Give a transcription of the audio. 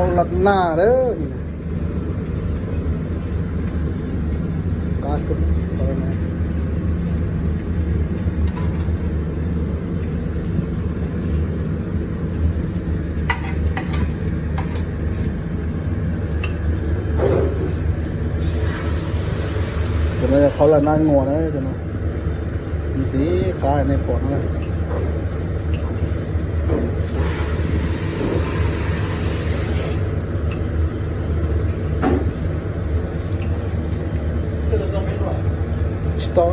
Hauv laj naj lawm. Cov no yog qhov laj naj nyuam na, cov no ntxim qab nej pom no. Tsis tau.